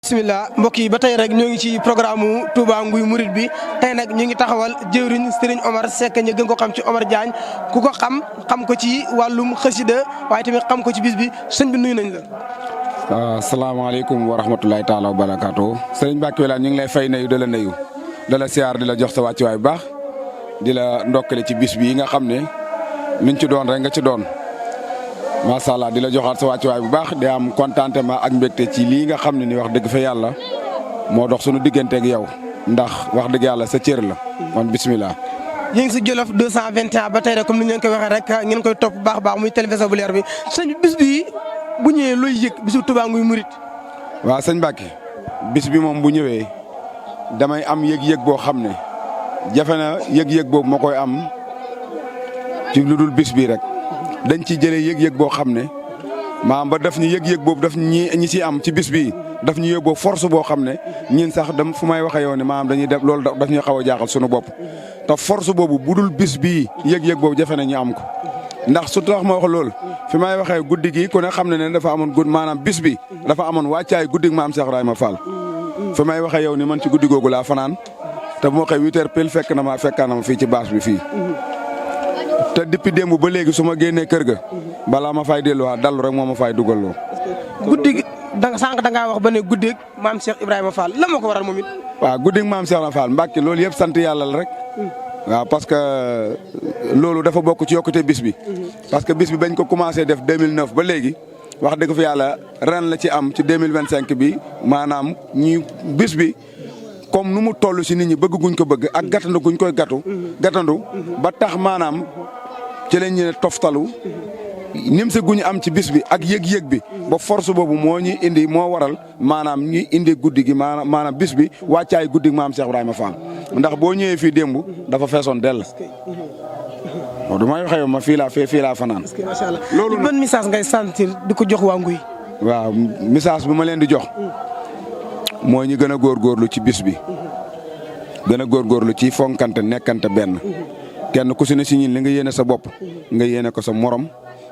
bismillah mbokk yi ba tey rek ñoo ngi ci programme Touba Nguy Mouride bi tey nag ñu ngi taxawal jëwriñ Serigne Omar Seck ñu gën ko xam ci Omar Diagne ku ko xam ko ci wàllum xasida waaye tamit xam ko ci bis bi sëñ bi nuyu nañ la. asalaamaaleykum wa rahmatulahi taala wa barakaatu sëriñ Mbacke Wilane ñu ngi lay fay nuyu da la siyaar di la jox sa wàccuwaay bu baax di la ndokkale ci bis bi nga xam ne luñ ci doon rek nga ci doon. macha allah di la joxaat sa wàccuwaay bu baax di am contentement ak mbégte ci lii nga xam ne ni wax dëgg fa yàlla moo dox suñu digganteeg yow ndax wax dëgg yàlla sa cër la kon bismillah. ñu ngi si Jolof 221 ba tey rek comme ni ñu koy waxee rek ngeen koy topp baax baax muy télévision bu leer bi sëñ bis bi bu ñëwee looy yëg bisu Touba Nguy Mouride. waaw sëñ Mbacke bis bi moom bu ñëwee damay am yëg-yëg boo xam ne jafe na yëg-yëg boobu ma koy am ci lu dul bis bi rek. dañ ciy jëlee yëg-yëg boo xam ne maam ba daf ñu yëg-yëg boobu daf ñi ci am ci bis bii daf ñu yóbboo force boo xam ne ñin sax dem fu may waxee yow ne maam dañuy def loolu daf ñuy xaw a jaaxal suñu bopp te force boobu bu dul bis bii yëg-yëg boobu jafe na ñu am ko ndax su tax ma wax loolu fi may waxee guddi gi ku ne xam ne dafa amoon maanaam bis bi dafa amoon wàccaay guddi maam Cheikh Ibrahima Fall fi may waxee yow ni man ci guddi googu laa fanaan te bu ma xëy 8 heures pile fekkaan na ma fii ci bâche bi fii te depuis démb ba léegi su ma génnee kër ga balaa ma fay delluwaat dallu rek moo ma fay dugal. guddi gi sànq da ngaa wax ba ne guddeeg maam Cheikh Ibrahima Fall la ma ko waral moom it. waaw guddeeg maam Cheikh Ibrahima Fall Mbacke loolu yëpp sant yàlla la rek. waaw parce que loolu dafa bokk ci yokkute bis bi. parce que bis bi bañ ko commencé def 2009 ba léegi wax dëgg fa yàlla ren la ci am ci 2025 bi maanaam ñi bis bi. comme nu mu toll si nit ñi bëgg guñ ko bëgg ak gàttandu guñ koy gàttandu ba tax maanaam ci lañ ñu toftalu nim sa guñ am ci bis bi ak yëg-yëg bi ba force boobu moo ñu indi moo waral maanaam ñuy indi guddi gi maanaam bis bi wàccaay guddi gi maam Cheikh Ibrahima Fall ndax boo ñëwee fii démb dafa feesoon dell. waaw du may waxee yow ma fii laa fanaan. macha allah loolu ban message ngay sentir di ko jox waa Nguy. waaw message bi ma leen di jox. mooy ñu gën a góorgóorlu ci bis bi gën a góorgóorlu ci fonkante nekkante benn kenn ku si ne si ñun li nga yéene sa bopp nga yéene ko sa morom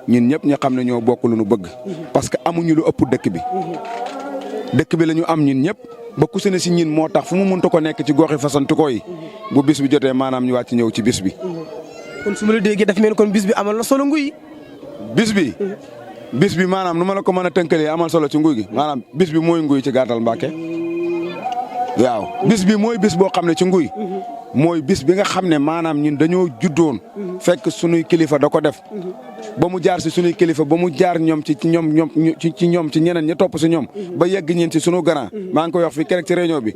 ñun ñëpp ñu xam ne ñoo bokk lu nu bëgg parce que amuñu lu ëpp dëkk bi la ñu am ñun ñëpp ba ku si ne si ñun moo tax fu mu mënta ko nekk ci goxi fasantukoo yi bu bis bi jotee maanaam ñu wàcc ñëw ci bis bi. kon su ma la déggee dafa mel ni kon bis bi amal na solo Nguy. bis bi maanaam nu ma la ko mën a tënkalee amal solo ci Nguy gi maanaam bis bi mooy Nguy ci gàttal Mbàkke waaw bis bi mooy bis boo xam ne ci Nguy mooy bis bi nga xam ne maanaam ñun dañoo juddoon fekk sunuy kilifa da ko def ba mu jaar si sunuy kilifa ba mu jaar ñoom ci ñeneen ñi topp si ñoom ba yegg ñeen si sunu grand maa ngi koy wax fi keroog ci réunion bi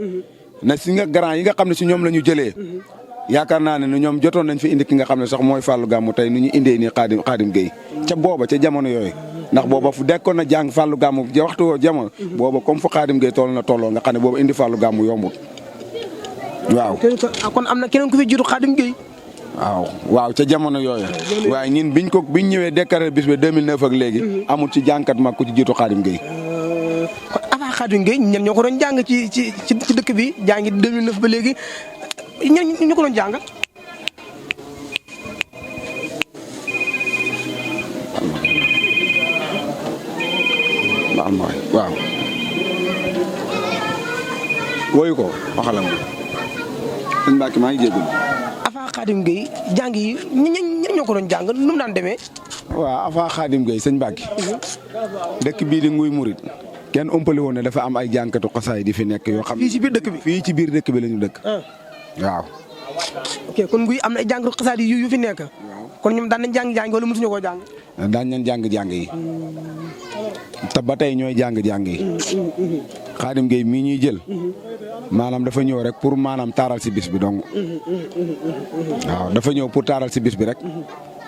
ne si nga grand yi nga xam ne si ñoom la ñu jëlee yaakaar naa ne ñoom jotoon nañ fi indi ki nga xam ne sax mooy Fallou Gamou tey nu ñu indee nii Xaadim Gueye ca booba ca jamono yooyu ndax booba fu dekkoon na jàng Fallou Gamou waxtu woo jamono booba comme fu Xaadim Gueye toll nga xam ne booba indi Fallou Gamou yombut waaw. kon am na keneen ku fi jiitu Xaadim Gueye. waaw ca jamono yooyu. waaye ñun biñ ñëwee déclaré bis ba 2009 ak léegi. amul ci jànkat mag ku ci jiitu Xaadim Gueye. kon avant Xaadim Gueye ñoom ñoo ko doon jàng ci dëkk bi jàngi 2009 ba léegi ñu ko doon jàng. waaw wooyu ko waxalam sëñ Mbacke maa ngi jégalu. avant Xaadim Gueye jàng yi ñoo ko doon jàng nu mu daan demee. waaw avant Xaadim Gueye sëñ Mbacke dëkk bii di Nguy Mouride kenn ëmpale woon ne dafa am ay jànkatu xasaay di fi nekk yoo xam. fii ci biir dëkk bi fii ci biir dëkk bi la ñu dëkk. waaw. ok kon Nguy am na ay jànkatu xasaay yu fi nekk. kon ñoom daan nañ jàng wala mosuñu koo jàng. daan nañ jàng yi. te ba tey ñooy jàng yi. Xaadim Gueye mii ñuy jël. maanaam dafa ñëw rek pour maanaam taaral si bis bi dong. waaw dafa ñëw pour taaral si bis bi rek.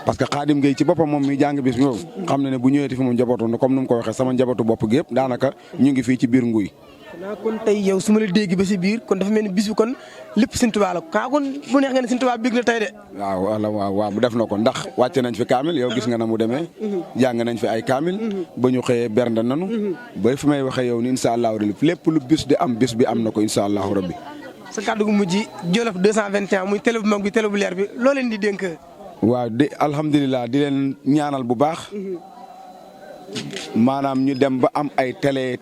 parce que Xaadim Gueye ci boppam moom mi jàng bis bi moom. xam na ne bu ñëwee fi mu njabootu comme nu mu ko waxee sama njabootu bopp gi yëpp daanaka ñu ngi fii ci biir Nguy. kon tey yow su ma la dégg ba si biir kon dafa mel ni bis bi kon lépp Sëñ Tuubaa la kon bu neex nga ne Sëñ Tuubaa bég na tey de. waaw bu def na ko ndax wàcce nañ fi kaamil yow gis nga na mu demee. jàng nañ fi ay kaamil. ba ñu xëyee bernde nanu. ba fi may waxee yow ni incha allahu rabbi lépp lu bis di am bis bi am na ko incha allahu rabbi. sa kàddu gu mujj Jolof 221 muy télé bu mag bi télé bu leer bi loo leen di dénk. waaw alhamdulilah di leen ñaanal bu baax. maanaam ñu dem ba am ay télé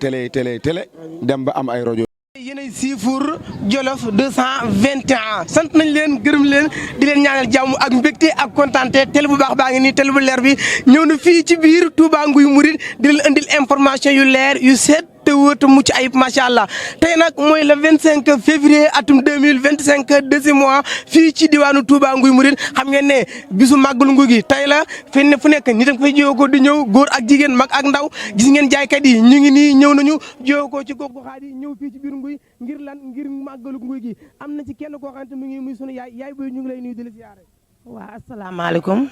dem ba am ay rajo. yéenay siifur Jolof 221 sant nañ leen gërëm leen di leen ñaanal jàmm ak mbégte ak kontaante télé bu baax baa ngi nii télé bu leer bi ñëw na fii ci biir Touba Nguy Mouride di leen indil information yu leer yu set te wóor te mucc ayib macha allah tey nag mooy le 25 février atum 2025 deuxième mois fii ci diwaanu Touba Nguy Mouride xam ngeen ne bisu màggalu nguy gi tey la fi ne fu nekk nit ak fay jiwoo ko di ñëw góor ak jigéen mag ak ndaw gis ngeen jaaykat yi ñu ngi nii ñëw nañu jiwoo ko ci gox goxaat yi ñëw fii ci biir nguy ngir lan ngir màggalu nguy gi am na ci kenn koo xamante mu ngi muy sunu yaay booy ñu ngi lay nuyu di la siyaare. waaw asalaamaaleykum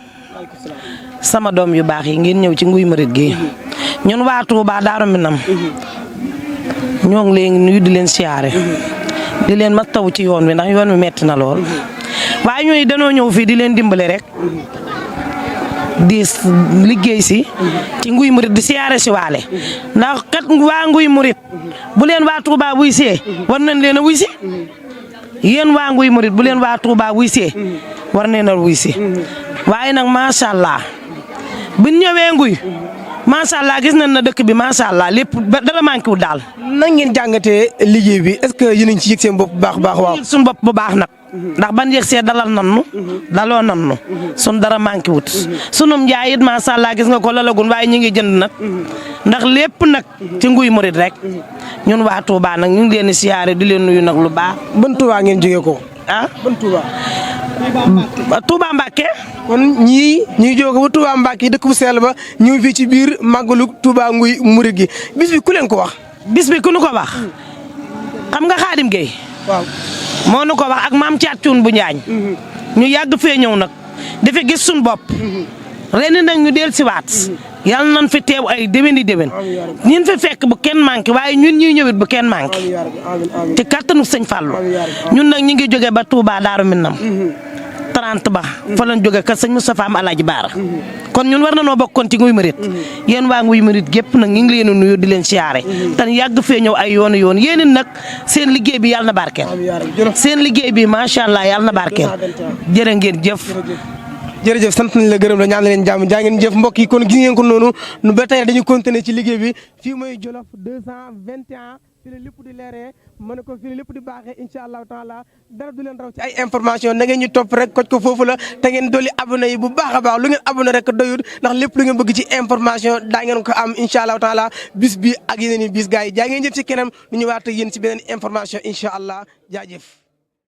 sama doom yu baax yi ngeen ñëw ci Nguy Mouride gi ñun waa Touba Daaru Minam ñoo ngi leen nuyu di leen siyaare di leen mastawu ci yoon wi ndax yoon wi metti na lool waaye ñooy danoo ñëw fii di leen dimbale rek di liggéey si ci Nguy Mouride di siyaare si waale ndax kat waa Nguy Mouride bu leen waa Touba wuy see war nañ leen a wuy si yéen waa Nguy Mouride bu leen waa Touba wuy see war nañ a wuy si waaye nag macha allah bu ñëwee Nguy macha allah gis nañ na dëkk bi macha allah lépp dara manqué wul daal. nan ngeen jàngatee liggéey bi est-ce que yéen a ngi ci yëg seen bopp bu baax baax waaw. suñu bopp bu baax nag. ndax ban yëg see dalal nannu daloo nannu sun dara manqué wut sunum njaay it macha allah gis nga ko lalagun waaye ñu ngi jënd nag ndax lépp nag ci Nguy Mouride rek ñun waa Touba nag ñu ngi leen di siyaare di leen nuyu nag lu baax. ban Touba ngeen jógee ko. ah ban Touba. Touba Mbacké. kon ñii ñuy jóge ba Touba Mbacké dëkk bu sell ba ñëw fii ci biir màggalu Touba Nguy Mouride gi bis bi ku leen ko wax. bis bi ku nu ko wax xam nga Xaadim Gueye. waaw moo nu ko wax ak maam Thiat Thioune bu Njaañ. ñu yàgg fee ñëw nag dafa gis suñu bopp. ren nag ñu del siwaat yàlla nañ fi teew ay déwén ñun fi fekk bu kenn manqué waaye ñun ñuy ñëwit bu kenn manqué ci kattanu sëñ Fallou ñun nag ñu ngi jóge ba Touba Daaru Minam 30 ba fa lañ jóge ka sëñ Moustapha am Alaaji Baara kon ñun war na noo bokkoon ci Nguy Mouride yéen waa Nguy Mouride gépp nag ñu ngi leen a nuyu di leen siyaare tan yàgg fee ñëw ay yoon yéen nag seen liggéey bi yàlla na barkeel seen liggéey bi macha allah yàlla na barkeel jërë ngeen jëf. jërëjëf sant nañ la gërëm la ñaan leen jàmm jaa ngeen jëf mbokk yi kon gis ngeen ko noonu nu ba tey dañu continuer ci liggéey bi fii mooy Jolof 221 fi la lépp di leeree mën ko fi la lépp di baaxee incha allahu taala dara du leen raw ci ay information na ngeen ñu topp rek koj ko foofu la te ngeen dolli abonné yi bu baax a baax lu ngeen abonné rek doyut ndax lépp lu ngeen bëgg ci information daa ngeen ko am incha allahu taala bis bi ak yeneen i bis gars yi jaa ngeen jëf ci kenam nu ñu waat ak yéen ci beneen information incha allah jaajëf